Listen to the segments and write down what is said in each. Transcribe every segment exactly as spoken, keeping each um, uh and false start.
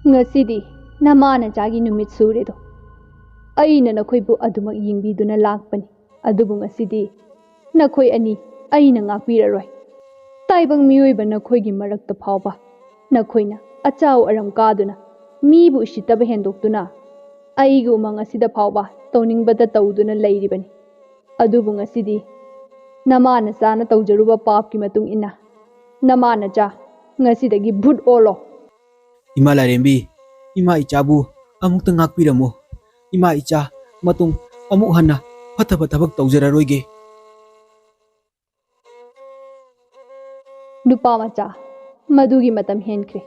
"ꯉꯁꯤꯗꯤ ꯅꯃꯥ ꯅꯆꯥꯒꯤ ꯅꯨꯃꯤꯠ ꯁꯨꯔꯦꯗꯣ꯫ ꯑꯩꯅ ꯅꯈꯣꯏꯕꯨ ꯑꯗꯨꯃꯛ ꯌꯦꯡꯕꯤꯗꯨꯅ ꯂꯥꯛꯄꯅꯤ꯫ ꯑꯗꯨꯕꯨ ꯉꯁꯤꯗꯤ ꯅꯈꯣꯏ ꯑꯅꯤ ꯑꯩꯅ ꯉꯥꯛꯄꯤꯔꯔꯣꯏ꯫ ꯇꯥꯏꯕꯪ ꯃꯤꯑꯣꯏꯕ ꯅꯈꯣꯏꯒꯤ ꯃꯔꯛꯇ ꯐꯥꯎꯕ ꯅꯈꯣꯏꯅ ꯑꯆꯥꯎ ꯑꯔꯝ ꯀꯥꯗꯨꯅ, ꯃꯤꯕꯨ ꯎꯁꯤꯠꯇꯕ ꯍꯦꯟꯗꯣꯛꯇꯨꯅ, ꯑꯩꯒꯤ ꯎꯃꯪ ꯑꯁꯤꯗ ꯐꯥꯎꯕ ꯇꯧꯅꯤꯡꯕꯇ ꯇꯧꯗꯨꯅ ꯂꯩꯔꯤꯕꯅꯤ꯫ ꯑꯗꯨꯕꯨ ꯉꯁꯤꯗꯤ ꯅꯃꯥ ꯅꯆꯥꯅ ꯇꯧꯖꯔꯨꯕ ꯄꯥꯞꯀꯤ ꯃꯇꯨꯡ ꯏꯟꯅ ꯅꯃꯥ ꯅꯆꯥ ꯉꯁꯤꯗꯒꯤ ꯚꯨꯠ ꯑꯣꯜꯂꯣ꯫" "ꯏꯃꯥ ꯂꯥꯏꯔꯦꯝꯕꯤ, ꯏꯃꯥ ꯏꯆꯥꯕꯨ ꯑꯃꯨꯛꯇ ꯉꯥꯛꯄꯤꯔꯝꯃꯨ꯫ ꯏꯃꯥ ꯏꯆꯥ ꯃꯇꯨꯡ ꯑꯃꯨꯛ ꯍꯟꯅ ꯐꯠꯇꯕ ꯊꯕꯛ ꯇꯧꯖꯔꯔꯣꯏꯒꯦ꯫" "ꯅꯨꯄꯥ ꯃꯆꯥ, ꯃꯗꯨꯒꯤ ꯃꯇꯝ ꯍꯦꯟꯈ꯭ꯔꯦ꯫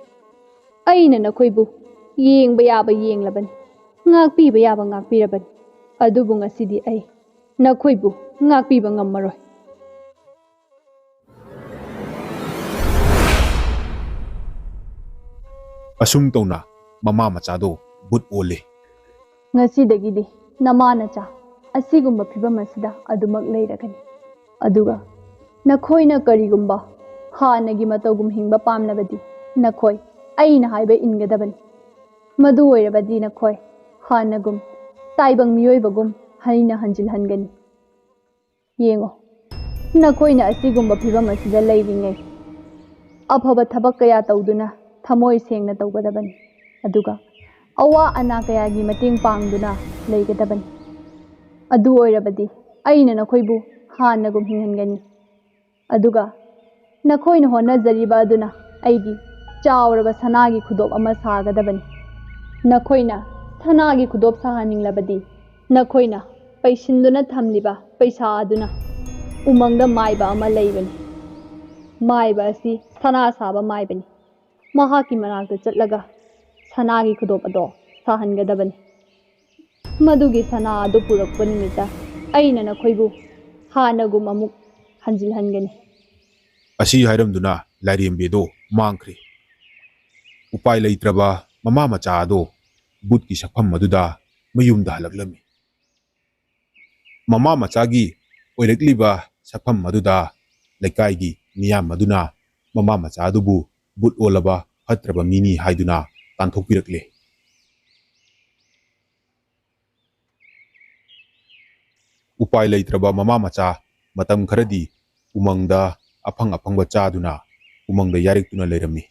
ꯑꯩꯅ ꯅꯈꯣꯏꯕꯨ ꯌꯦꯡꯕ ꯌꯥꯕ ꯌꯦꯡꯂꯕꯅꯤ, ꯉꯥꯛꯄꯤꯕ ꯌꯥꯕ ꯉꯥꯛꯄꯤꯔꯕꯅꯤ꯫ ꯑꯗꯨꯕꯨ ꯉꯁꯤꯗꯤ ꯑꯩ ꯅꯈꯣꯏꯕꯨ ꯉꯥꯛꯄꯤꯕ ꯉꯝꯃꯔꯣꯏ꯫" ꯑꯁꯨꯝ ꯇꯧꯅ ꯃꯃꯥ ꯃꯆꯥꯗꯣ ꯚꯨꯠ ꯑꯣꯜꯂꯤ꯫ "ꯉꯁꯤꯗꯒꯤꯗꯤ ꯅꯃꯥ ꯅꯆꯥ ꯑꯁꯤꯒꯨꯝꯕ ꯐꯤꯕꯝ ꯑꯁꯤꯗ ꯑꯗꯨꯃꯛ ꯂꯩꯔꯒꯅꯤ꯫ ꯑꯗꯨꯒ ꯅꯈꯣꯏꯅ ꯀꯔꯤꯒꯨꯝꯕ ꯍꯥꯟꯅꯒꯤ ꯃꯇꯧꯒꯨꯝ ꯍꯤꯡꯕ ꯄꯥꯝꯂꯕꯗꯤ ꯅꯈꯣꯏ ꯑꯩꯅ ꯍꯥꯏꯕ ꯏꯟꯒꯗꯕꯅꯤ꯫ ꯃꯗꯨ ꯑꯣꯏꯔꯕꯗꯤ ꯅꯈꯣꯏ ꯍꯥꯟꯅꯒꯨꯝ ꯇꯥꯏꯕꯪ ꯃꯤꯑꯣꯏꯕꯒꯨꯝ ꯍꯟꯅ ꯍꯟꯖꯤꯜꯍꯟꯒꯅꯤ꯫ ꯌꯦꯡꯉꯣ, ꯅꯈꯣꯏꯅ ꯑꯁꯤꯒꯨꯝꯕ ꯐꯤꯕꯝ ꯑꯁꯤꯗ ꯂꯩꯔꯤꯉꯩ ꯑꯐꯕ ꯊꯕꯛ ꯀꯌꯥ ꯇꯧꯗꯨꯅ ꯊꯃꯣꯏ ꯁꯦꯡꯅ ꯇꯧꯒꯗꯕꯅꯤ꯫ ꯑꯗꯨꯒ ꯑꯋꯥ ꯑꯅꯥ ꯀꯌꯥꯒꯤ ꯃꯇꯦꯡ ꯄꯥꯡꯗꯨꯅ ꯂꯩꯒꯗꯕꯅꯤ꯫ ꯑꯗꯨ ꯑꯣꯏꯔꯕꯗꯤ ꯑꯩꯅ ꯅꯈꯣꯏꯕꯨ ꯍꯥꯟꯅꯒꯨꯝ ꯍꯤꯡꯍꯟꯒꯅꯤ꯫ ꯑꯗꯨꯒ ꯅꯈꯣꯏꯅ ꯍꯣꯠꯅꯖꯔꯤꯕ ꯑꯗꯨꯅ ꯑꯩꯒꯤ ꯆꯥꯎꯔꯕ ꯁꯅꯥꯒꯤ ꯈꯨꯗꯣꯞ ꯑꯃ ꯁꯥꯒꯗꯕꯅꯤ꯫ ꯅꯈꯣꯏꯅ ꯁꯅꯥꯒꯤ ꯈꯨꯗꯣꯞ ꯁꯥꯍꯟꯅꯤꯡꯂꯕꯗꯤ ꯅꯈꯣꯏꯅ ꯄꯩꯁꯤꯟꯗꯨꯅ ꯊꯝꯂꯤꯕ ꯄꯩꯁꯥ ꯑꯗꯨꯅ ꯎꯃꯪꯗ ꯃꯥꯏꯕ ꯑꯃ ꯂꯩꯕꯅꯤ꯫ ꯃꯥꯏꯕ ꯑꯁꯤ ꯁꯅꯥ ꯁꯥꯕ ꯃꯥꯏꯕꯅꯤ꯫ ꯃꯍꯥꯛꯀꯤ ꯃꯅꯥꯛꯇ ꯆꯠꯂꯒ ꯁꯅꯥꯒꯤ ꯈꯨꯗꯣꯞ ꯑꯗꯣ ꯁꯥꯍꯟꯒꯗꯕꯅꯤ꯫ ꯃꯗꯨꯒꯤ ꯁꯅꯥ ꯑꯗꯨ ꯄꯨꯔꯛꯄ ꯅꯨꯃꯤꯠꯇ ꯑꯩꯅ ꯅꯈꯣꯏꯕꯨ ꯍꯥꯟꯅꯒꯨꯝ ꯑꯃꯨꯛ ꯍꯟꯖꯤꯜꯍꯟꯒꯅꯤ꯫" ꯑꯁꯤ ꯍꯥꯏꯔꯝꯗꯨꯅ ꯂꯥꯏꯔꯦꯝꯕꯤꯗꯣ ꯃꯥꯡꯈ꯭ꯔꯦ꯫ ꯎꯄꯥꯏ ꯂꯩꯇ꯭ꯔꯕ ꯃꯃꯥ ꯃꯆꯥ ꯑꯗꯣ ꯚꯨꯠꯀꯤ ꯁꯛꯐꯝ ꯑꯗꯨꯗ ꯃꯌꯨꯝꯗ ꯍꯜꯂꯛꯂꯝꯃꯤ꯫ ꯃꯃꯥ ꯃꯆꯥꯒꯤ ꯑꯣꯏꯔꯛꯂꯤꯕ ꯁꯛꯐꯝ ꯑꯗꯨꯗ ꯂꯩꯀꯥꯏꯒꯤ ꯃꯤꯌꯥꯝ ꯑꯗꯨꯅ ꯃꯃꯥ ꯃꯆꯥ ꯑꯗꯨꯕꯨ ꯚꯨꯠ ꯑꯣꯜꯂꯕ ꯐꯠꯇ꯭ꯔꯕ ꯃꯤꯅꯤ ꯍꯥꯏꯗꯨꯅ ꯇꯥꯟꯊꯣꯛꯄꯤꯔꯛꯂꯦ꯫ ꯎꯄꯥꯏ ꯂꯩꯇ꯭ꯔꯕ ꯃꯃꯥ ꯃꯆꯥ ꯃꯇꯝ ꯈꯔꯗꯤ ꯎꯃꯪꯗ ꯑꯐꯪ ꯑꯐꯪꯕ ꯆꯥꯗꯨꯅ ꯎꯃꯪꯗ ꯌꯥꯔꯤꯛꯇꯨꯅ ꯂꯩꯔꯝꯃꯤ꯫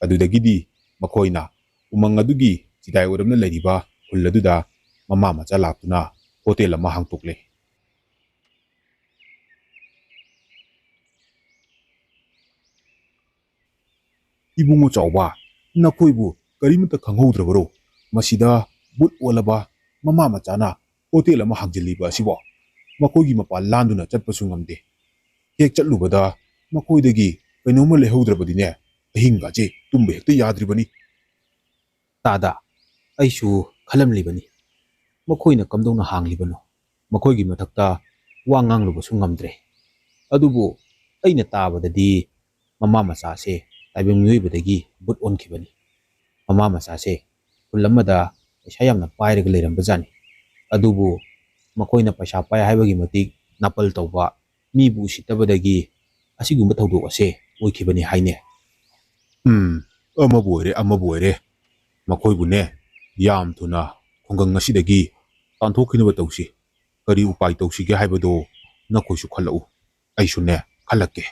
ꯑꯗꯨꯗꯒꯤꯗꯤ ꯃꯈꯣꯏꯅ ꯎꯃꯪ ꯑꯗꯨꯒꯤ ꯆꯤꯗꯥꯏ ꯑꯣꯏꯔꯞꯅ ꯂꯩꯔꯤꯕ ꯈꯨꯜ ꯑꯗꯨꯗ ꯃꯃꯥ ꯃꯆꯥ ꯂꯥꯛꯇꯨꯅ ꯍꯣꯇꯦꯜ ꯑꯃ ꯍꯥꯡꯇꯣꯛꯂꯦ꯫ "ꯏꯕꯨꯡꯉꯣ ꯆꯥꯎꯕ, ꯅꯈꯣꯏꯕꯨ ꯀꯔꯤꯃꯠꯇ ꯈꯪꯍꯧꯗ꯭ꯔꯕꯔꯣ? ꯃꯁꯤꯗ ꯕꯨꯠ ꯑꯣꯜꯂꯕ ꯃꯃꯥ ꯃꯆꯥꯅ ꯍꯣꯇꯦꯜ ꯑꯃ ꯍꯥꯡꯖꯤꯜꯂꯤꯕ ꯑꯁꯤꯕꯣ? ꯃꯈꯣꯏꯒꯤ ꯃꯄꯥꯟ ꯂꯥꯟꯗꯨꯅ ꯆꯠꯄꯁꯨ ꯉꯝꯗꯦ꯫ ꯍꯦꯛ ꯆꯠꯂꯨꯕꯗ ꯃꯈꯣꯏꯗꯒꯤ ꯀꯩꯅꯣꯝꯃ ꯂꯩꯍꯧꯗ꯭ꯔꯕꯗꯤꯅꯦ, ꯑꯍꯤꯡꯒꯥꯁꯦ ꯇꯨꯝꯕ ꯍꯦꯛꯇ ꯌꯥꯗ꯭ꯔꯤꯕꯅꯤ꯫" ꯇꯥꯗ, ꯑꯩꯁꯨ ꯈꯜꯂꯝꯂꯤꯕꯅꯤ, ꯃꯈꯣꯏꯅ ꯀꯝꯗꯧꯅ ꯍꯥꯡꯂꯤꯕꯅꯣ? ꯃꯈꯣꯏꯒꯤ ꯃꯊꯛꯇ ꯋꯥ ꯉꯥꯡꯂꯨꯕꯁꯨ ꯉꯝꯗ꯭ꯔꯦ꯫ ꯑꯗꯨꯕꯨ ꯑꯩꯅ ꯇꯥꯕꯗꯗꯤ ꯃꯃꯥ ꯃꯆꯥꯁꯦ ꯇꯥꯏꯕꯪ ꯃꯤꯑꯣꯏꯕꯗꯒꯤ ꯕꯨꯠ ꯑꯣꯟꯈꯤꯕꯅꯤ꯫ ꯃꯃꯥ ꯃꯆꯥꯁꯦ ꯈꯨꯜ ꯑꯃꯗ ꯄꯩꯁꯥ ꯌꯥꯝꯅ ꯄꯥꯏꯔꯒ ꯂꯩꯔꯝꯕꯖꯥꯠꯅꯤ꯫ ꯑꯗꯨꯕꯨ ꯃꯈꯣꯏꯅ ꯄꯩꯁꯥ ꯄꯥꯏ ꯍꯥꯏꯕꯒꯤ ꯃꯇꯤꯛ ꯅꯥꯄꯜ ꯇꯧꯕ, ꯃꯤꯕꯨ ꯎꯁꯤꯠꯇꯕꯗꯒꯤ ꯑꯁꯤꯒꯨꯝꯕ ꯊꯧꯗꯣꯛ ꯑꯁꯦ ꯑꯣꯏꯈꯤꯕꯅꯤ ꯍꯥꯏꯅꯦ꯫ ꯎꯝ, ꯑꯃꯕꯨ ꯑꯣꯏꯔꯦ, ꯑꯃꯕꯨ ꯑꯣꯏꯔꯦ, ꯃꯈꯣꯏꯕꯨꯅꯦ ꯌꯥꯝ ꯊꯨꯅ ꯈꯨꯡꯒꯪ ꯑꯁꯤꯗꯒꯤ ꯇꯥꯟꯊꯣꯛꯈꯤꯅꯕ ꯇꯧꯁꯤ꯫ ꯀꯔꯤ ꯎꯄꯥꯏ ꯇꯧꯁꯤꯒꯦ ꯍꯥꯏꯕꯗꯣ ꯅꯈꯣꯏꯁꯨ ꯈꯜꯂꯛꯎ, ꯑꯩꯁꯨꯅꯦ ꯈꯜꯂꯛꯀꯦ꯫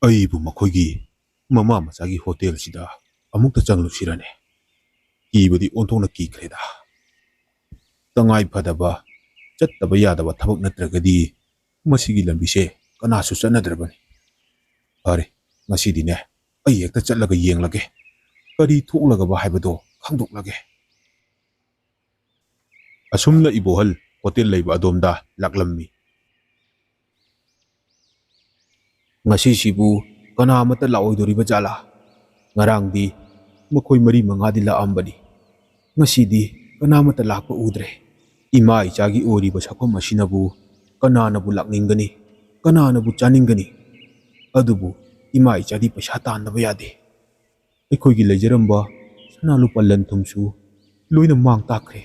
ꯑꯩꯕꯨ ꯃꯈꯣꯏꯒꯤ ꯃꯃꯥ ꯃꯆꯥꯒꯤ ꯍꯣꯇꯦꯜꯁꯤꯗ ꯑꯃꯨꯛꯇ ꯆꯪꯂꯨꯁꯤꯔꯅꯦ? ꯀꯤꯕꯗꯤ ꯑꯣꯟꯊꯣꯛꯅ ꯀꯤꯈ꯭ꯔꯦꯗ꯫ ꯇꯉꯥꯏ ꯐꯗꯕ, ꯆꯠꯇꯕ ꯌꯥꯗꯕ ꯊꯕꯛ ꯅꯠꯇ꯭ꯔꯒꯗꯤ ꯃꯁꯤꯒꯤ ꯂꯝꯕꯤꯁꯦ ꯀꯅꯥꯁꯨ ꯆꯠꯅꯗ꯭ꯔꯕꯅꯤ꯫ ꯐꯔꯦ, ꯉꯁꯤꯗꯤꯅꯦ ꯑꯩ ꯍꯦꯛꯇ ꯆꯠꯂꯒ ꯌꯦꯡꯂꯒꯦ꯫ ꯀꯔꯤ ꯊꯣꯛꯂꯒꯕ ꯍꯥꯏꯕꯗꯣ ꯈꯪꯗꯣꯛꯂꯒꯦ꯫ ꯑꯁꯨꯝꯅ ꯏꯕꯣꯍꯜ ꯍꯣꯇꯦꯜ ꯂꯩꯕ ꯑꯗꯣꯝꯗ ꯂꯥꯛꯂꯝꯃꯤ꯫ "ꯉꯁꯤꯁꯤꯕꯨ ꯀꯅꯥ ꯑꯃꯠꯇ ꯂꯥꯛꯑꯣꯏꯗꯣꯔꯤꯕ ꯖꯥꯠꯂꯥ? ꯉꯔꯥꯡꯗꯤ ꯃꯈꯣꯏ ꯃꯔꯤ ꯃꯉꯥꯗꯤ ꯂꯥꯛꯑꯝꯕꯅꯤ꯫ ꯉꯁꯤꯗꯤ ꯀꯅꯥ ꯑꯃꯠꯇ ꯂꯥꯛꯄ ꯎꯗ꯭ꯔꯦ꯫ ꯏꯃꯥ ꯏꯆꯥꯒꯤ ꯑꯣꯏꯔꯤꯕ ꯁꯛꯐꯝ ꯑꯁꯤꯅꯕꯨ ꯀꯅꯥꯅꯕꯨ ꯂꯥꯛꯅꯤꯡꯒꯅꯤ? ꯀꯅꯥꯅꯕꯨ ꯆꯥꯅꯤꯡꯒꯅꯤ? ꯑꯗꯨꯕꯨ ꯏꯃꯥ ꯏꯆꯥꯗꯤ ꯄꯩꯁꯥ ꯇꯥꯟꯗꯕ ꯌꯥꯗꯦ꯫ ꯑꯩꯈꯣꯏꯒꯤ ꯂꯩꯖꯔꯝꯕ ꯁꯅꯥ ꯂꯨꯄꯥ ꯂꯟ ꯊꯨꯝꯁꯨ ꯂꯣꯏꯅ ꯃꯥꯡ ꯇꯥꯛꯈ꯭ꯔꯦ꯫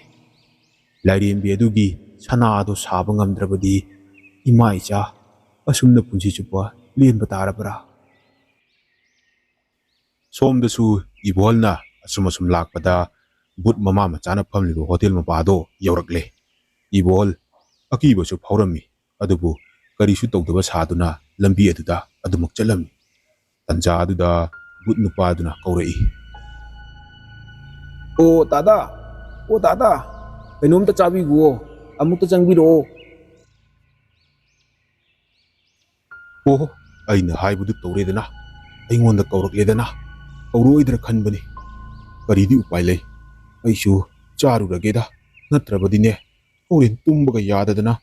ꯂꯥꯏꯔꯦꯝꯕꯤ ꯑꯗꯨꯒꯤ ꯁꯅꯥ ꯑꯗꯨ ꯁꯥꯕ ꯉꯝꯗ꯭ꯔꯕꯗꯤ ꯏꯃꯥ ꯏꯆꯥ ꯑꯁꯨꯝꯅ ꯄꯨꯟꯁꯤ ꯆꯨꯞꯄ ꯂꯦꯟꯕ ꯇꯥꯔꯕ꯭ꯔꯥ?" ꯁꯣꯝꯗꯁꯨ ꯏꯕꯣꯍꯜꯅ ꯑꯁꯨꯝ ꯑꯁꯨꯝ ꯂꯥꯛꯄꯗ ꯕꯨꯠ ꯃꯃꯥ ꯃꯆꯥꯅ ꯐꯝꯂꯤꯕ ꯍꯣꯇꯦꯜ ꯃꯄꯥꯗꯣ ꯌꯧꯔꯛꯂꯦ꯫ ꯏꯕꯣꯍꯜ ꯑꯀꯤꯕꯁꯨ ꯐꯥꯎꯔꯝꯃꯤ, ꯑꯗꯨꯕꯨ ꯀꯔꯤꯁꯨ ꯇꯧꯗꯕ ꯁꯥꯗꯨꯅ ꯂꯝꯕꯤ ꯑꯗꯨꯗ ꯑꯗꯨꯃꯛ ꯆꯠꯂꯝꯃꯤ꯫ ꯇꯟꯖꯥ ꯑꯗꯨꯗ ꯕꯨꯠ ꯅꯨꯄꯥꯗꯨꯅ ꯀꯧꯔꯛꯏ꯫ "ꯑꯣ ꯇꯥꯗꯥ, ꯑꯣ ꯇꯥꯗꯥ, ꯀꯩꯅꯣꯝꯇ ꯆꯥꯕꯤꯈꯨꯑꯣ, ꯑꯃꯨꯛꯇ ꯆꯪꯕꯤꯔꯛꯑꯣ꯫" "ꯑꯣ, ꯑꯩꯅ ꯍꯥꯏꯕꯗꯨ ꯇꯧꯔꯦꯗꯅ, ꯑꯩꯉꯣꯟꯗ ꯀꯧꯔꯛꯂꯦꯗꯅ, ꯀꯧꯔꯛꯑꯣꯏꯗ꯭ꯔꯥ ꯈꯟꯕꯅꯤ꯫ ꯀꯔꯤꯗꯤ ꯎꯄꯥꯏ ꯂꯩ? ꯑꯩꯁꯨ ꯆꯥꯔꯨꯔꯒꯦꯗ, ꯅꯠꯇ꯭ꯔꯕꯗꯤꯅꯦ ꯍꯣꯔꯦꯟ ꯇꯨꯝꯕꯒ ꯌꯥꯗꯗꯅ꯫"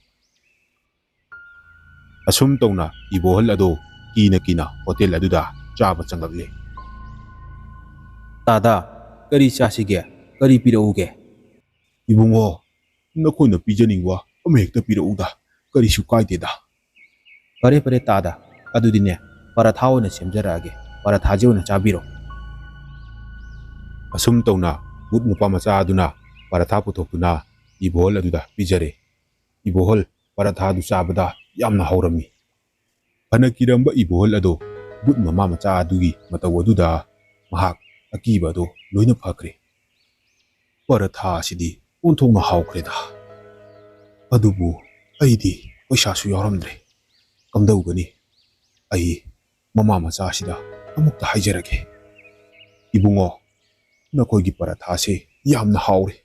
ꯑꯁꯨꯝ ꯇꯧꯅ ꯏꯕꯣꯍꯜ ꯑꯗꯣ ꯀꯤꯅ ꯀꯤꯅ ꯍꯣꯇꯦꯜ ꯑꯗꯨꯗ ꯆꯥꯕ ꯆꯪꯂꯛꯂꯦ꯫ "ꯇꯥꯗꯥ, ꯀꯔꯤ ꯆꯥꯁꯤꯒꯦ? ꯀꯔꯤ ꯄꯤꯔꯛꯎꯒꯦ?" "ꯏꯕꯨꯡꯉꯣ, ꯅꯈꯣꯏꯅ ꯄꯤꯖꯅꯤꯡꯕ ꯑꯃ ꯍꯦꯛꯇ ꯄꯤꯔꯛꯎꯗ, ꯀꯔꯤꯁꯨ ꯀꯥꯏꯗꯦꯗ꯫" "ꯐꯔꯦ ꯐꯔꯦ ꯇꯥꯗꯥ, ꯑꯗꯨꯗꯤꯅꯦ ꯄꯔꯥꯊꯥ ꯑꯣꯏꯅ ꯁꯦꯝꯖꯔꯛꯑꯒꯦ, ꯄꯔꯥꯊꯥꯁꯦ ꯑꯣꯏꯅ ꯆꯥꯕꯤꯔꯣ꯫" ꯑꯁꯨꯝ ꯇꯧꯅ ꯕꯨꯠ ꯅꯨꯄꯥ ꯃꯆꯥ ꯑꯗꯨꯅ ꯄꯔꯥꯊꯥ ꯄꯨꯊꯣꯛꯇꯨꯅ ꯏꯕꯣꯍꯜ ꯑꯗꯨꯗ ꯄꯤꯖꯔꯦ꯫ ꯏꯕꯣꯍꯜ ꯄꯔꯥꯊꯥꯗꯨ ꯆꯥꯕꯗ ꯌꯥꯝꯅ ꯍꯥꯎꯔꯝꯃꯤ꯫ ꯐꯅ ꯀꯤꯔꯝꯕ ꯏꯕꯣꯍꯜ ꯑꯗꯣ ꯕꯨꯠ ꯃꯃꯥ ꯃꯆꯥ ꯑꯗꯨꯒꯤ ꯃꯇꯧ ꯑꯗꯨꯗ ꯃꯍꯥꯛ ꯑꯀꯤꯕ ꯑꯗꯣ ꯂꯣꯏꯅ ꯐꯈ꯭ꯔꯦ꯫ "ꯄꯔꯥꯊꯥ ꯑꯁꯤꯗꯤ ꯑꯣꯟꯊꯣꯛꯅ ꯍꯥꯎꯈ꯭ꯔꯦꯗ꯫ ꯑꯗꯨꯕꯨ ꯑꯩꯗꯤ ꯄꯩꯁꯥꯁꯨ ꯌꯥꯎꯔꯝꯗ꯭ꯔꯦ꯫ ꯀꯝꯗꯧꯒꯅꯤ? ꯑꯩ ꯃꯃꯥ ꯃꯆꯥꯁꯤꯗ ꯑꯃꯨꯛꯇ ꯍꯥꯏꯖꯔꯒꯦ꯫ ꯏꯕꯨꯡꯉꯣ, ꯅꯈꯣꯏꯒꯤ ꯄꯔꯥꯊꯥꯁꯦ ꯌꯥꯝꯅ ꯍꯥꯎꯔꯦ꯫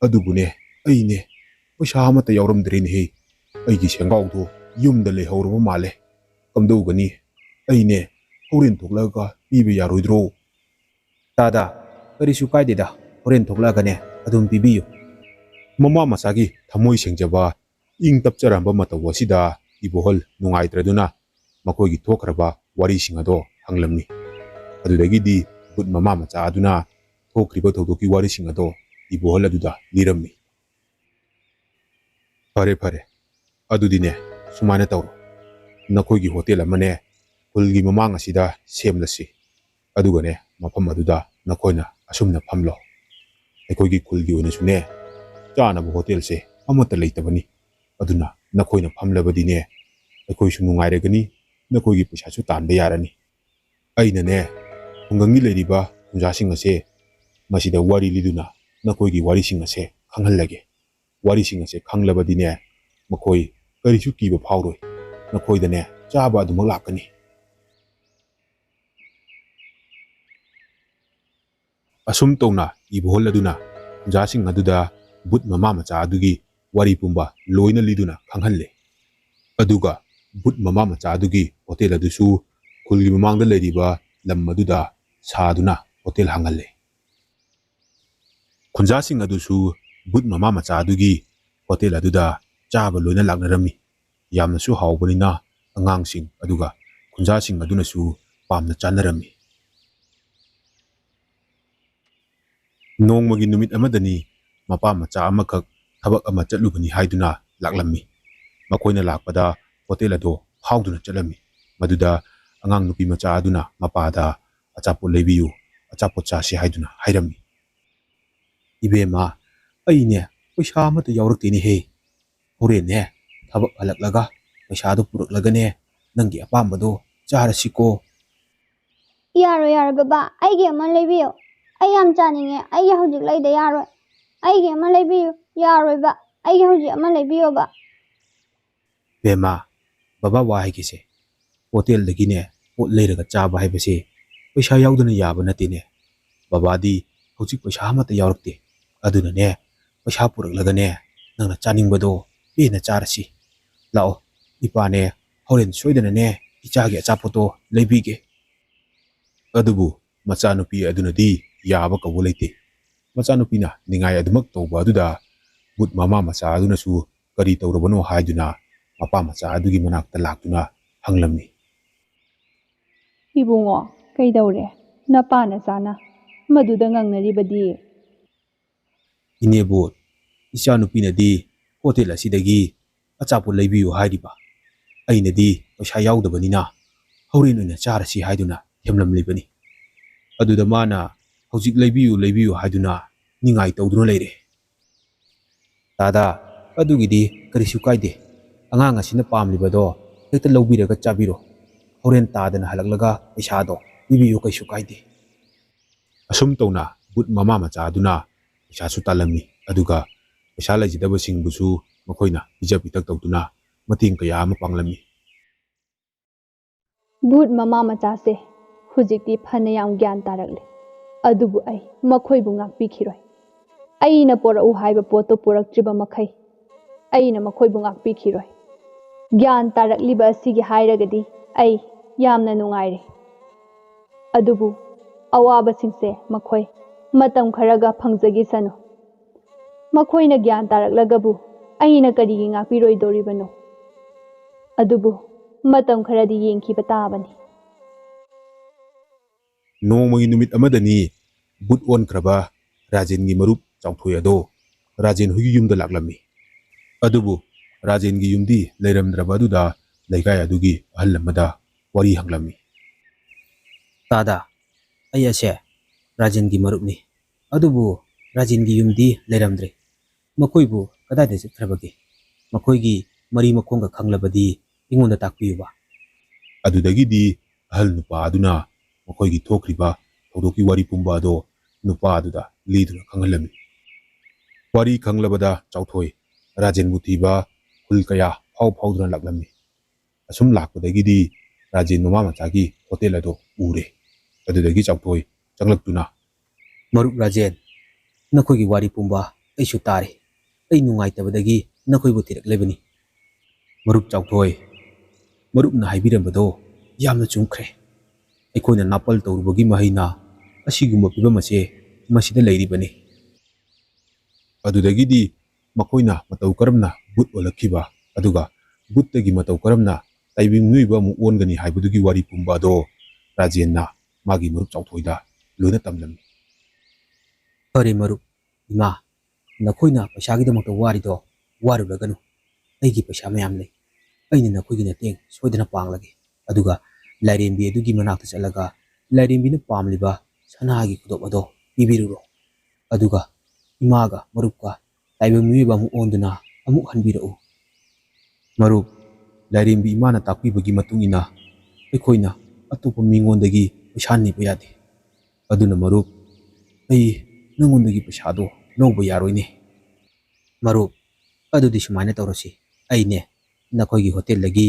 ꯑꯗꯨꯕꯨꯅꯦ, ꯑꯩꯅꯦ ꯄꯩꯁꯥ ꯑꯃꯠꯇ ꯌꯥꯎꯔꯝꯗ꯭ꯔꯦꯅꯦꯍꯦ꯫ ꯑꯩꯒꯤ ꯁꯦꯡꯒꯥꯎꯗꯣ ꯌꯨꯝꯗ ꯂꯩꯍꯧꯔꯕ ꯃꯥꯜꯂꯦ꯫ ꯀꯝꯗꯧꯒꯅꯤ? ꯑꯩꯅꯦ ꯍꯣꯔꯦꯟ ꯊꯣꯛꯂꯛꯑꯒ ꯄꯤꯕ ꯌꯥꯔꯣꯏꯗ꯭ꯔꯣ?" "ꯇꯥꯗꯥ, ꯀꯔꯤꯁꯨ ꯀꯥꯏꯗꯦꯗ, ꯍꯣꯔꯦꯟ ꯊꯣꯛꯂꯛꯑꯒꯅꯦ ꯑꯗꯨꯝ ꯄꯤꯕꯤꯌꯨ꯫" ꯃꯃꯥ ꯃꯆꯥꯒꯤ ꯊꯃꯣꯏ ꯁꯦꯡꯖꯕ, ꯏꯪ ꯇꯞꯆꯔꯝꯕ ꯃꯇꯧ ꯑꯁꯤꯗ ꯏꯕꯣꯍꯜ ꯅꯨꯡꯉꯥꯏꯇ꯭ꯔꯗꯨꯅ ꯃꯈꯣꯏꯒꯤ ꯊꯣꯛꯈ꯭ꯔꯕ ꯋꯥꯔꯤꯁꯤꯡ ꯑꯗꯣ ꯍꯪꯂꯝꯃꯤ꯫ ꯑꯗꯨꯗꯒꯤꯗꯤ ꯕꯨꯠ ꯃꯃꯥ ꯃꯆꯥ ꯑꯗꯨꯅ ꯊꯣꯛꯈ꯭ꯔꯤꯕ ꯊꯧꯗꯣꯛꯀꯤ ꯋꯥꯔꯤꯁꯤꯡ ꯑꯗꯣ ꯏꯕꯣꯍꯜ ꯑꯗꯨꯗ ꯂꯤꯔꯝꯃꯤ꯫ "ꯐꯔꯦ ꯐꯔꯦ, ꯑꯗꯨꯗꯤꯅꯦ ꯁꯨꯃꯥꯏꯅ ꯇꯧꯔꯣ, ꯅꯈꯣꯏꯒꯤ ꯍꯣꯇꯦꯜ ꯑꯃꯅꯦ ꯈꯨꯜꯒꯤ ꯃꯃꯥꯡ ꯑꯁꯤꯗ ꯁꯦꯝꯂꯁꯤ꯫ ꯑꯗꯨꯒꯅꯦ ꯃꯐꯝ ꯑꯗꯨꯗ ꯅꯈꯣꯏꯅ ꯑꯁꯨꯝꯅ ꯐꯝꯂꯣ꯫ ꯑꯩꯈꯣꯏꯒꯤ ꯈꯨꯜꯒꯤ ꯑꯣꯏꯅꯁꯨꯅꯦ ꯆꯥꯅꯕ ꯍꯣꯇꯦꯜꯁꯦ ꯑꯃꯠꯇ ꯂꯩꯇꯕꯅꯤ꯫ ꯑꯗꯨꯅ ꯅꯈꯣꯏꯅ ꯐꯝꯂꯕꯗꯤꯅꯦ ꯑꯩꯈꯣꯏꯁꯨ ꯅꯨꯡꯉꯥꯏꯔꯒꯅꯤ, ꯅꯈꯣꯏꯒꯤ ꯄꯩꯁꯥꯁꯨ ꯇꯥꯟꯕ ꯌꯥꯔꯅꯤ꯫ ꯑꯩꯅꯅꯦ ꯈꯨꯡꯒꯪꯒꯤ ꯂꯩꯔꯤꯕ ꯈꯨꯟꯖꯥꯁꯤꯡ ꯑꯁꯦ ꯃꯁꯤꯗ ꯋꯥꯔꯤ ꯂꯤꯗꯨꯅ ꯅꯈꯣꯏꯒꯤ ꯋꯥꯔꯤꯁꯤꯡ ꯑꯁꯦ ꯈꯪꯍꯜꯂꯒꯦ꯫ ꯋꯥꯔꯤꯁꯤꯡ ꯑꯁꯦ ꯈꯪꯂꯕꯗꯤꯅꯦ, ꯃꯈꯣꯏ ꯀꯔꯤꯁꯨ ꯀꯤꯕ ꯐꯥꯎꯔꯣꯏ꯫ ꯅꯈꯣꯏꯗꯅꯦ ꯆꯥꯕ ꯑꯗꯨꯃꯛ ꯂꯥꯛꯀꯅꯤ꯫ ꯑꯁꯨꯝ ꯇꯧꯅ ꯏꯕꯣꯍꯜ ꯑꯗꯨꯅ ꯈꯨꯟꯖꯥꯁꯤꯡ ꯑꯗꯨꯗ ꯚꯨꯠ ꯃꯃꯥ ꯃꯆꯥ ꯑꯗꯨꯒꯤ ꯋꯥꯔꯤ ꯄꯨꯝꯕ ꯂꯣꯏꯅ ꯂꯤꯗꯨꯅ ꯈꯪꯍꯜꯂꯦ꯫ ꯑꯗꯨꯒ ꯚꯨꯠ ꯃꯃꯥ ꯃꯆꯥ ꯑꯗꯨꯒꯤ ꯍꯣꯇꯦꯜ ꯑꯗꯨꯁꯨ ꯈꯨꯜꯒꯤ ꯃꯃꯥꯡꯗ ꯂꯩꯔꯤꯕ ꯂꯝ ꯑꯗꯨꯗ ꯁꯥꯗꯨꯅ ꯍꯣꯇꯦꯜ ꯍꯥꯡꯍꯜꯂꯦ꯫ ꯈꯨꯟꯖꯥꯁꯤꯡ ꯑꯗꯨꯁꯨ ꯚꯨꯠ ꯃꯃꯥ ꯃꯆꯥ ꯑꯗꯨꯒꯤ ꯍꯣꯇꯦꯜ ꯑꯗꯨꯗ ꯆꯥꯕ ꯂꯣꯏꯅ ꯂꯥꯛꯅꯔꯝꯃꯤ꯫ ꯌꯥꯝꯅꯁꯨ ꯍꯥꯎꯕꯅꯤꯅ ꯑꯉꯥꯡꯁꯤꯡ ꯑꯗꯨꯒ ꯈꯨꯟꯖꯥꯁꯤꯡ ꯑꯗꯨꯅꯁꯨ ꯄꯥꯝꯅ ꯆꯥꯅꯔꯝꯃꯤ꯫ ꯅꯣꯡꯃꯒꯤ ꯅꯨꯃꯤꯠ ꯑꯃꯗꯅꯤ ꯃꯄꯥ ꯃꯆꯥ ꯑꯃꯈꯛ ꯊꯕꯛ ꯑꯃ ꯆꯠꯂꯨꯕꯅꯤ ꯍꯥꯏꯗꯨꯅ ꯂꯥꯛꯂꯝꯃꯤ꯫ ꯃꯈꯣꯏꯅ ꯂꯥꯛꯄꯗ ꯍꯣꯇꯦꯜ ꯑꯗꯨ ꯐꯥꯎꯗꯨꯅ ꯆꯠꯂꯝꯃꯤ꯫ ꯃꯗꯨꯗ ꯑꯉꯥꯡ ꯅꯨꯄꯤ ꯃꯆꯥ ꯑꯗꯨꯅ ꯃꯄꯥꯗ "ꯑꯆꯥꯄꯣꯠ ꯂꯩꯕꯤꯌꯨ, ꯑꯆꯥꯄꯣꯠ ꯆꯥꯁꯤ" ꯍꯥꯏꯗꯨꯅ ꯍꯥꯏꯔꯝꯃꯤ꯫ "ꯏꯕꯦꯝꯃ, ꯑꯩꯅꯦ ꯄꯩꯁꯥ ꯑꯃꯠꯇ ꯌꯥꯎꯔꯛꯇꯦꯅꯦꯍꯦ꯫ ꯍꯣꯔꯦꯟꯅꯦ ꯊꯕꯛ ꯍꯜꯂꯛꯂꯒ ꯄꯩꯁꯥꯗꯣ ꯄꯨꯔꯛꯂꯒꯅꯦ ꯅꯪꯒꯤ ꯑꯄꯥꯝꯕꯗꯣ ꯆꯥꯔꯁꯤꯀꯣ꯫" "ꯌꯥꯔꯣꯏ, ꯌꯥꯔꯣꯏ ꯕꯕꯥ, ꯑꯩꯒꯤ ꯑꯃ ꯂꯩꯕꯤꯌꯨ꯫ ꯑꯩ ꯌꯥꯝ ꯆꯥꯅꯤꯡꯉꯦ, ꯑꯩꯒꯤ ꯍꯧꯖꯤꯛ ꯂꯩꯗ ꯌꯥꯔꯣꯏ꯫ ꯑꯩꯒꯤ ꯑꯃ ꯂꯩꯕꯤꯌꯨ, ꯌꯥꯔꯣꯏꯕ, ꯑꯩꯒꯤ ꯍꯧꯖꯤꯛ ꯑꯃ ꯂꯩꯕꯤꯌꯣꯕ꯫" "ꯕꯦꯝꯃ, ꯕꯕꯥ ꯋꯥ ꯍꯥꯏꯒꯦꯁꯦ, ꯍꯣꯇꯦꯜꯗꯒꯤꯅꯦ ꯄꯣꯠ ꯂꯩꯔꯒ ꯆꯥꯕ ꯍꯥꯏꯕꯁꯦ ꯄꯩꯁꯥ ꯌꯥꯎꯗꯅ ꯌꯥꯕ ꯅꯠꯇꯦꯅꯦ꯫ ꯕꯕꯥꯗꯤ ꯍꯧꯖꯤꯛ ꯄꯩꯁꯥ ꯑꯃꯠꯇ ꯌꯥꯎꯔꯛꯇꯦ꯫ ꯑꯗꯨꯅꯅꯦ ꯄꯩꯁꯥ ꯄꯨꯔꯛꯂꯒꯅꯦ ꯅꯪꯅ ꯆꯥꯅꯤꯡꯕꯗꯣ ꯄꯦꯟꯅ ꯆꯥꯔꯁꯤ꯫ ꯂꯥꯛꯑꯣ, ꯏꯄꯥꯅꯦ ꯍꯣꯔꯦꯟ ꯁꯣꯏꯗꯅꯅꯦ ꯏꯆꯥꯒꯤ ꯑꯆꯥꯄꯣꯠꯇꯣ ꯂꯩꯕꯤꯒꯦ꯫" ꯑꯗꯨꯕꯨ ꯃꯆꯥꯅꯨꯄꯤ ꯑꯗꯨꯅꯗꯤ ꯌꯥꯕ ꯀꯧꯕ ꯂꯩꯇꯦ꯫ ꯃꯆꯥꯅꯨꯄꯤꯅ ꯅꯤꯡꯉꯥꯏ ꯑꯗꯨꯃꯛ ꯇꯧꯕ ꯑꯗꯨꯗ ꯚꯨꯠ ꯃꯃꯥ ꯃꯆꯥ ꯑꯗꯨꯅꯁꯨ ꯀꯔꯤ ꯇꯧꯔꯕꯅꯣ ꯍꯥꯏꯗꯨꯅ ꯃꯄꯥ ꯃꯆꯥ ꯑꯗꯨꯒꯤ ꯃꯅꯥꯛꯇ ꯂꯥꯛꯇꯨꯅ ꯍꯪꯂꯝꯃꯤ꯫ "ꯏꯕꯨꯡꯉꯣ, ꯀꯩꯗꯧꯔꯦ? ꯅꯄꯥ ꯅꯆꯥꯅ ꯃꯗꯨꯗ ꯉꯥꯡꯅꯔꯤꯕꯗꯤ?" "ꯏꯅꯦꯕꯨ, ꯏꯆꯥꯅꯨꯄꯤꯅꯗꯤ ꯍꯣꯇꯦꯜ ꯑꯁꯤꯗꯒꯤ ꯑꯆꯥꯄꯣꯠ ꯂꯩꯕꯤꯌꯨ ꯍꯥꯏꯔꯤꯕ꯫ ꯑꯩꯅꯗꯤ ꯄꯩꯁꯥ ꯌꯥꯎꯗꯕꯅꯤꯅ ꯍꯣꯔꯦꯟ ꯑꯣꯏꯅ ꯆꯥꯔꯁꯤ ꯍꯥꯏꯗꯨꯅ ꯊꯦꯝꯂꯝꯂꯤꯕꯅꯤ꯫ ꯑꯗꯨꯗ ꯃꯥꯅ ꯍꯧꯖꯤꯛ ꯂꯩꯕꯤꯌꯨ, ꯂꯩꯕꯤꯌꯨ ꯍꯥꯏꯗꯨꯅ ꯅꯤꯡꯉꯥꯏ ꯇꯧꯗꯨꯅ ꯂꯩꯔꯦ꯫" "ꯇꯥꯗ, ꯑꯗꯨꯒꯤꯗꯤ ꯀꯔꯤꯁꯨ ꯀꯥꯏꯗꯦ꯫ ꯑꯉꯥꯡ ꯑꯁꯤꯅ ꯄꯥꯝꯂꯤꯕꯗꯣ ꯍꯦꯛꯇ ꯂꯧꯕꯤꯔꯒ ꯆꯥꯕꯤꯔꯣ꯫ ꯍꯣꯔꯦꯟ ꯇꯥꯗꯅ ꯍꯜꯂꯛꯂꯒ ꯄꯩꯁꯥꯗꯣ ꯄꯤꯕꯤꯌꯨ, ꯀꯩꯁꯨ ꯀꯥꯏꯗꯦ꯫ ꯑꯁꯨꯝ ꯇꯧꯅ ꯕꯨꯠ ꯃꯃꯥ ꯃꯆꯥ ꯑꯗꯨꯅ ꯄꯩꯁꯥꯁꯨ ꯇꯥꯜꯂꯝꯃꯤ, ꯑꯗꯨꯒ ꯄꯩꯁꯥ ꯂꯩꯖꯗꯕꯁꯤꯡꯕꯨꯁꯨ ꯃꯈꯣꯏꯅ ꯄꯤꯖ ꯄꯤꯊꯛ ꯇꯧꯗꯨꯅ ꯃꯇꯦꯡ ꯀꯌꯥ ꯑꯃ ꯄꯥꯡꯂꯝꯃꯤ꯫ ꯕꯨꯠ ꯃꯃꯥ ꯃꯆꯥꯁꯦ ꯍꯧꯖꯤꯛꯇꯤ ꯐꯅ ꯌꯥꯝ ꯒ꯭ꯌꯥꯟ ꯇꯥꯔꯛꯂꯦ, ꯑꯗꯨꯕꯨ ꯑꯩ ꯃꯈꯣꯏꯕꯨ ꯉꯥꯛꯄꯤꯈꯤꯔꯣꯏ꯫ ꯑꯩꯅ ꯄꯣꯔꯛꯎ ꯍꯥꯏꯕ ꯄꯣꯠꯇꯨ ꯄꯨꯔꯛꯇ꯭ꯔꯤꯕ ꯃꯈꯩ ꯑꯩꯅ ꯃꯈꯣꯏꯕꯨ ꯉꯥꯛꯄꯤꯈꯤꯔꯣꯏ꯫ ꯒ꯭ꯌꯥꯟ ꯇꯥꯔꯛꯂꯤꯕ ꯑꯁꯤꯒꯤ ꯍꯥꯏꯔꯒꯗꯤ ꯑꯩ ꯌꯥꯝꯅ ꯅꯨꯡꯉꯥꯏꯔꯦ꯫ ꯑꯗꯨꯕꯨ ꯑꯋꯥꯕꯁꯤꯡꯁꯦ ꯃꯈꯣꯏ ꯃꯇꯝ ꯈꯔꯒ ꯐꯪꯖꯈꯤꯁꯅꯨ꯫ ꯃꯈꯣꯏꯅ ꯒ꯭ꯌꯥꯟ ꯇꯥꯔꯛꯂꯒꯕꯨ ꯑꯩꯅ ꯀꯔꯤꯒꯤ ꯉꯥꯛꯄꯤꯔꯣꯏꯗꯧꯔꯤꯕꯅꯣ? ꯑꯗꯨꯕꯨ ꯃꯇꯝ ꯈꯔꯗꯤ ꯌꯦꯡꯈꯤꯕ ꯇꯥꯕꯅꯤ꯫ ꯅꯣꯡꯃꯒꯤ ꯅꯨꯃꯤꯠ ꯑꯃꯗꯅꯤ ꯕꯨꯠ ꯑꯣꯟꯈ꯭ꯔꯕ ꯔꯥꯖꯦꯟꯒꯤ ꯃꯔꯨꯞ ꯆꯥꯎꯊꯣꯏ ꯑꯗꯣ ꯔꯥꯖꯦꯟ ꯍꯣꯏꯒꯤ ꯌꯨꯝꯗ ꯂꯥꯛꯂꯝꯃꯤ꯫ ꯑꯗꯨꯕꯨ ꯔꯥꯖꯦꯟꯒꯤ ꯌꯨꯝꯗꯤ ꯂꯩꯔꯝꯗ꯭ꯔꯕ ꯑꯗꯨꯗ ꯂꯩꯀꯥꯏ ꯑꯗꯨꯒꯤ ꯑꯍꯜ ꯑꯃꯗ ꯋꯥꯔꯤ ꯍꯪꯂꯝꯃꯤ꯫ "ꯇꯥꯗ, ꯑꯩ ꯑꯁꯦ ꯔꯥꯖꯦꯟꯒꯤ ꯃꯔꯨꯞꯅꯤ, ꯑꯗꯨꯕꯨ ꯔꯥꯖꯦꯟꯒꯤ ꯌꯨꯝꯗꯤ ꯂꯩꯔꯝꯗ꯭ꯔꯦ꯫ ꯃꯈꯣꯏꯕꯨ ꯀꯗꯥꯏꯗ ꯆꯠꯈ꯭ꯔꯕꯒꯦ? ꯃꯈꯣꯏꯒꯤ ꯃꯔꯤ ꯃꯈꯣꯡꯒ ꯈꯪꯂꯕꯗꯤ ꯑꯩꯉꯣꯟꯗ ꯇꯥꯛꯄꯤꯌꯨꯕ꯫" ꯑꯗꯨꯗꯒꯤꯗꯤ ꯑꯍꯜ ꯅꯨꯄꯥ ꯑꯗꯨꯅ ꯃꯈꯣꯏꯒꯤ ꯊꯣꯛꯈ꯭ꯔꯤꯕ ꯊꯧꯗꯣꯛꯀꯤ ꯋꯥꯔꯤ ꯄꯨꯝꯕ ꯑꯗꯣ ꯅꯨꯄꯥ ꯑꯗꯨꯗ ꯂꯤꯗꯨꯅ ꯈꯪꯍꯜꯂꯝꯃꯤ꯫ ꯋꯥꯔꯤ ꯈꯪꯂꯕꯗ ꯆꯥꯎꯊꯣꯏ ꯔꯥꯖꯦꯟꯕꯨ ꯊꯤꯕ ꯈꯨꯜ ꯀꯌꯥ ꯐꯥꯎ ꯐꯥꯎꯗꯨꯅ ꯂꯥꯛꯂꯝꯃꯤ꯫ ꯑꯁꯨꯝ ꯂꯥꯛꯄꯗꯒꯤꯗꯤ ꯔꯥꯖꯦꯟ ꯃꯃꯥ ꯃꯆꯥꯒꯤ ꯍꯣꯇꯦꯜ ꯑꯗꯣ ꯎꯔꯦ꯫ ꯑꯗꯨꯗꯒꯤ ꯆꯥꯎꯊꯣꯏ ꯆꯪꯂꯛꯇꯨꯅ, "ꯃꯔꯨꯞ ꯔꯥꯖꯦꯟ, ꯅꯈꯣꯏꯒꯤ ꯋꯥꯔꯤ ꯄꯨꯝꯕ ꯑꯩꯁꯨ ꯇꯥꯔꯦ꯫ ꯑꯩ ꯅꯨꯡꯉꯥꯏꯇꯕꯗꯒꯤ ꯅꯈꯣꯏꯕꯨ ꯊꯤꯔꯛꯂꯤꯕꯅꯤ꯫" "ꯃꯔꯨꯞ ꯆꯥꯎꯊꯣꯏ, ꯃꯔꯨꯞꯅ ꯍꯥꯏꯕꯤꯔꯝꯕꯗꯣ ꯌꯥꯝꯅ ꯆꯨꯝꯈ꯭ꯔꯦ꯫ ꯑꯩꯈꯣꯏꯅ ꯅꯥꯄꯜ ꯇꯧꯔꯨꯕꯒꯤ ꯃꯍꯩꯅ ꯑꯁꯤꯒꯨꯝꯕ ꯐꯤꯕꯝ ꯑꯁꯦ ꯃꯁꯤꯗ ꯂꯩꯔꯤꯕꯅꯤ꯫" ꯑꯗꯨꯗꯒꯤꯗꯤ ꯃꯈꯣꯏꯅ ꯃꯇꯧ ꯀꯔꯝꯅ ꯕꯨꯠ ꯑꯣꯜꯂꯛꯈꯤꯕ, ꯑꯗꯨꯒ ꯕꯨꯠꯇꯒꯤ ꯃꯇꯧ ꯀꯔꯝꯅ ꯇꯥꯏꯕꯪ ꯃꯤꯑꯣꯏꯕ ꯑꯃꯨꯛ ꯑꯣꯟꯒꯅꯤ ꯍꯥꯏꯕꯗꯨꯒꯤ ꯋꯥꯔꯤ ꯄꯨꯝꯕ ꯑꯗꯣ ꯔꯥꯖꯦꯟꯅ ꯃꯥꯒꯤ ꯃꯔꯨꯞ ꯆꯥꯎꯊꯣꯏꯗ ꯂꯣꯏꯅ ꯇꯝꯂꯝꯃꯤ꯫ "ꯐꯔꯦ ꯃꯔꯨꯞ, ꯏꯃꯥ, ꯅꯈꯣꯏꯅ ꯄꯩꯁꯥꯒꯤꯗꯃꯛꯇ ꯋꯥꯔꯤꯗꯣ ꯋꯥꯔꯨꯔꯒꯅꯨ꯫ ꯑꯩꯒꯤ ꯄꯩꯁꯥ ꯃꯌꯥꯝ ꯂꯩ꯫ ꯑꯩꯅ ꯅꯈꯣꯏꯒꯤ ꯃꯇꯦꯡ ꯁꯣꯏꯗꯅ ꯄꯥꯡꯂꯒꯦ꯫ ꯑꯗꯨꯒ ꯂꯥꯏꯔꯦꯝꯕꯤ ꯑꯗꯨꯒꯤ ꯃꯅꯥꯛꯇ ꯆꯠꯂꯒ ꯂꯥꯏꯔꯦꯝꯕꯤꯅ ꯄꯥꯝꯂꯤꯕ ꯁꯅꯥꯒꯤ ꯈꯨꯗꯣꯞ ꯑꯗꯣ ꯄꯤꯕꯤꯔꯨꯔꯣ꯫ ꯑꯗꯨꯒ ꯏꯃꯥꯒ ꯃꯔꯨꯞꯀ ꯇꯥꯏꯕꯪ ꯃꯤꯑꯣꯏꯕ ꯑꯃꯨꯛ ꯑꯣꯟꯗꯨꯅ ꯑꯃꯨꯛ ꯍꯟꯕꯤꯔꯛꯎ꯫" ꯃꯔꯨꯞ, ꯂꯥꯏꯔꯦꯝꯕꯤ ꯏꯃꯥꯅ ꯇꯥꯛꯄꯤꯕꯒꯤ ꯃꯇꯨꯡ ꯏꯟꯅ ꯑꯩꯈꯣꯏꯅ ꯑꯇꯣꯞꯄ ꯃꯤꯉꯣꯟꯗꯒꯤ ꯄꯩꯁꯥ ꯅꯤꯕ ꯌꯥꯗꯦ꯫ ꯑꯗꯨꯅ ꯃꯔꯨꯞ, ꯑꯩ ꯅꯪꯉꯣꯟꯗꯒꯤ ꯄꯩꯁꯥꯗꯣ ꯂꯧꯕ ꯌꯥꯔꯣꯏꯅꯦ꯫ ꯃꯔꯨꯞ, ꯑꯗꯨꯗꯤ ꯁꯨꯃꯥꯏꯅ ꯇꯧꯔꯁꯤ, ꯑꯩꯅꯦ ꯅꯈꯣꯏꯒꯤ ꯍꯣꯇꯦꯜꯗꯒꯤ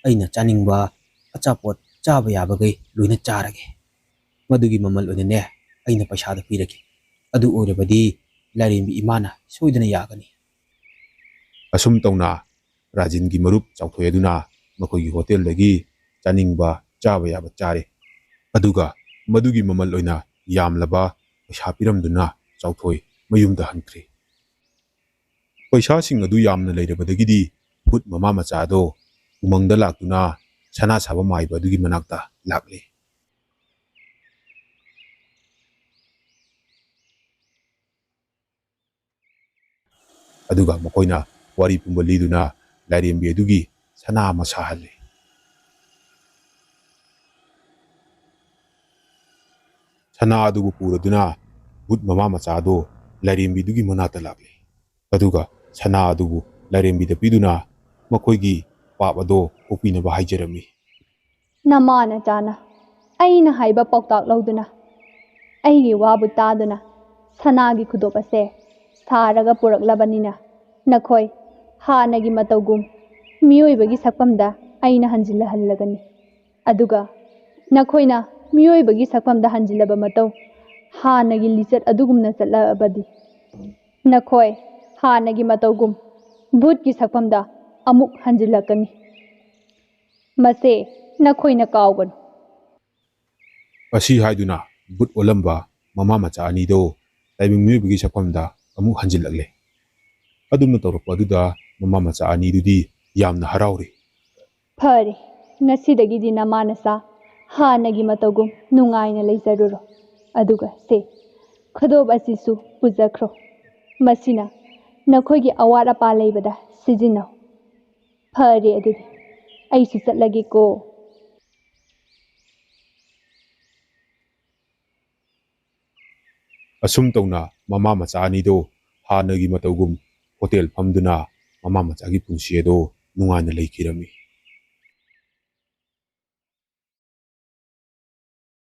ꯑꯩꯅ ꯆꯥꯅꯤꯡꯕ ꯑꯆꯥꯄꯣꯠ ꯆꯥꯕ ꯌꯥꯕꯈꯩ ꯂꯣꯏꯅ ꯆꯥꯔꯒꯦ꯫ ꯃꯗꯨꯒꯤ ꯃꯃꯜ ꯑꯣꯏꯅꯅꯦ ꯑꯩꯅ ꯄꯩꯁꯥꯗꯣ ꯄꯤꯔꯒꯦ꯫ ꯑꯗꯨ ꯑꯣꯏꯔꯕꯗꯤ ꯂꯥꯏꯔꯦꯝꯕꯤ ꯏꯃꯥꯅ ꯁꯣꯏꯗꯅ ꯌꯥꯒꯅꯤ꯫ ꯑꯁꯨꯝ ꯇꯧꯅ ꯔꯥꯖꯤꯟꯒꯤ ꯃꯔꯨꯞ ꯆꯥꯎꯊꯣꯏ ꯑꯗꯨꯅ ꯃꯈꯣꯏꯒꯤ ꯍꯣꯇꯦꯜꯗꯒꯤ ꯆꯥꯅꯤꯡꯕ ꯆꯥꯕ ꯌꯥꯕ ꯆꯥꯔꯦ꯫ ꯑꯗꯨꯒ ꯃꯗꯨꯒꯤ ꯃꯃꯜ ꯑꯣꯏꯅ ꯌꯥꯝꯂꯕ ꯄꯩꯁꯥ ꯄꯤꯔꯝꯗꯨꯅ ꯆꯥꯎꯊꯣꯏ ꯃꯌꯨꯝꯗ ꯍꯟꯈ꯭ꯔꯦ꯫ ꯄꯩꯁꯥꯁꯤꯡ ꯑꯗꯨ ꯌꯥꯝꯅ ꯂꯩꯔꯕꯗꯒꯤꯗꯤ ꯚꯨꯠ ꯃꯃꯥ ꯃꯆꯥ ꯑꯗꯣ ꯎꯃꯪꯗ ꯂꯥꯛꯇꯨꯅ ꯁꯅꯥ ꯁꯥꯕ ꯃꯥꯏꯕ ꯑꯗꯨꯒꯤ ꯃꯅꯥꯛꯇ ꯂꯥꯛꯂꯦ꯫ ꯑꯗꯨꯒ ꯃꯈꯣꯏꯅ ꯋꯥꯔꯤ ꯄꯨꯝꯕ ꯂꯤꯗꯨꯅ ꯂꯥꯏꯔꯦꯝꯕꯤ ꯑꯗꯨꯒꯤ ꯁꯅꯥ ꯑꯃ ꯁꯥꯍꯜꯂꯤ꯫ ꯁꯅꯥ ꯑꯗꯨꯕꯨ ꯄꯨꯔꯗꯨꯅ ꯚꯨꯠ ꯃꯃꯥ ꯃꯆꯥ ꯑꯗꯨ ꯂꯥꯏꯔꯦꯝꯕꯤꯗꯨꯒꯤ ꯃꯅꯥꯛꯇ ꯂꯥꯛꯂꯤ꯫ ꯑꯗꯨꯒ ꯁꯅꯥ ꯑꯗꯨꯕꯨ ꯂꯥꯏꯔꯦꯝꯕꯤꯗ ꯄꯤꯗꯨꯅ ꯃꯈꯣꯏꯒꯤ ꯄꯥꯞ ꯑꯗꯣ ꯀꯣꯛꯄꯤꯅꯕ ꯍꯥꯏꯖꯔꯝꯃꯤ꯫ ꯅꯃꯥ ꯅꯆꯥꯅ ꯑꯩꯅ ꯍꯥꯏꯕ ꯄꯥꯎꯇꯥꯛ ꯂꯧꯗꯨꯅ ꯑꯩꯒꯤ ꯋꯥꯕꯨ ꯇꯥꯗꯨꯅ ꯁꯅꯥꯒꯤ ꯈꯨꯗꯣꯞ ꯑꯁꯦ ꯁꯥꯔꯒ ꯄꯨꯔꯛꯂꯕꯅꯤꯅ ꯅꯈꯣꯏ ꯍꯥꯟꯅꯒꯤ ꯃꯇꯧꯒꯨꯝ ꯃꯤꯑꯣꯏꯕꯒꯤ ꯁꯛꯐꯝꯗ ꯑꯩꯅ ꯍꯟꯖꯤꯜꯂꯍꯜꯂꯒꯅꯤ꯫ ꯑꯗꯨꯒ ꯅꯈꯣꯏꯅ ꯃꯤꯑꯣꯏꯕꯒꯤ ꯁꯛꯐꯝꯗ ꯍꯟꯖꯤꯜꯂꯕ ꯃꯇꯧ ꯍꯥꯟꯅꯒꯤ ꯂꯤꯆꯠ ꯑꯗꯨꯒꯨꯝꯅ ꯆꯠꯂꯕꯗꯤ ꯅꯈꯣꯏ ꯍꯥꯟꯅꯒꯤ ꯃꯇꯧꯒꯨꯝ ꯚꯨꯠꯀꯤ ꯁꯛꯐꯝꯗ ꯑꯃꯨꯛ ꯍꯟꯖꯤꯜꯂꯛꯀꯅꯤ꯫ ꯃꯁꯦ ꯅꯈꯣꯏꯅ ꯀꯥꯎꯒꯅꯨ꯫ ꯑꯁꯤ ꯍꯥꯏꯗꯨꯅ ꯚꯨꯠ ꯑꯣꯜꯂꯝꯕ ꯃꯃꯥ ꯃꯆꯥ ꯑꯅꯤꯗꯣ ꯇꯥꯏꯕꯪ ꯃꯤꯑꯣꯏꯕꯒꯤ ꯁꯛꯐꯝꯗ ꯑꯃꯨꯛ ꯍꯟꯖꯤꯜꯂꯛꯂꯦ꯫ ꯑꯗꯨꯝꯅ ꯇꯧꯔꯛꯄ ꯑꯗꯨꯗ ꯃꯃꯥ ꯃꯆꯥ ꯑꯅꯤꯗꯨꯗꯤ ꯌꯥꯝꯅ ꯍꯔꯥꯎꯔꯦ꯫ ꯐꯔꯦ, ꯉꯁꯤꯗꯒꯤꯗꯤ ꯅꯃꯥ ꯅꯆꯥ ꯍꯥꯟꯅꯒꯤ ꯃꯇꯧꯒꯨꯝ ꯅꯨꯡꯉꯥꯏꯅ ꯂꯩꯖꯔꯨꯔꯣ꯫ ꯑꯗꯨꯒ ꯁꯦ, ꯈꯨꯗꯣꯞ ꯑꯁꯤꯁꯨ ꯄꯨꯖꯈ꯭ꯔꯣ꯫ ꯃꯁꯤꯅ ꯅꯈꯣꯏꯒꯤ ꯑꯋꯥꯠ ꯑꯄꯥ ꯂꯩꯕꯗ ꯁꯤꯖꯤꯟꯅꯧ꯫ ꯐꯔꯦ, ꯑꯗꯨꯗꯤ ꯑꯩꯁꯨ ꯆꯠꯂꯒꯦꯀꯣ꯫ ꯑꯁꯨꯝ ꯇꯧꯅ ꯃꯃꯥ ꯃꯆꯥ ꯑꯅꯤꯗꯣ ꯍꯥꯟꯅꯒꯤ ꯃꯇꯧꯒꯨꯝ ꯍꯣꯇꯦꯜ ꯐꯝꯗꯨꯅ ꯃꯃꯥ ꯃꯆꯥꯒꯤ ꯄꯨꯟꯁꯤ ꯑꯗꯣ ꯅꯨꯡꯉꯥꯏꯅ ꯂꯩꯈꯤꯔꯝꯃꯤ꯫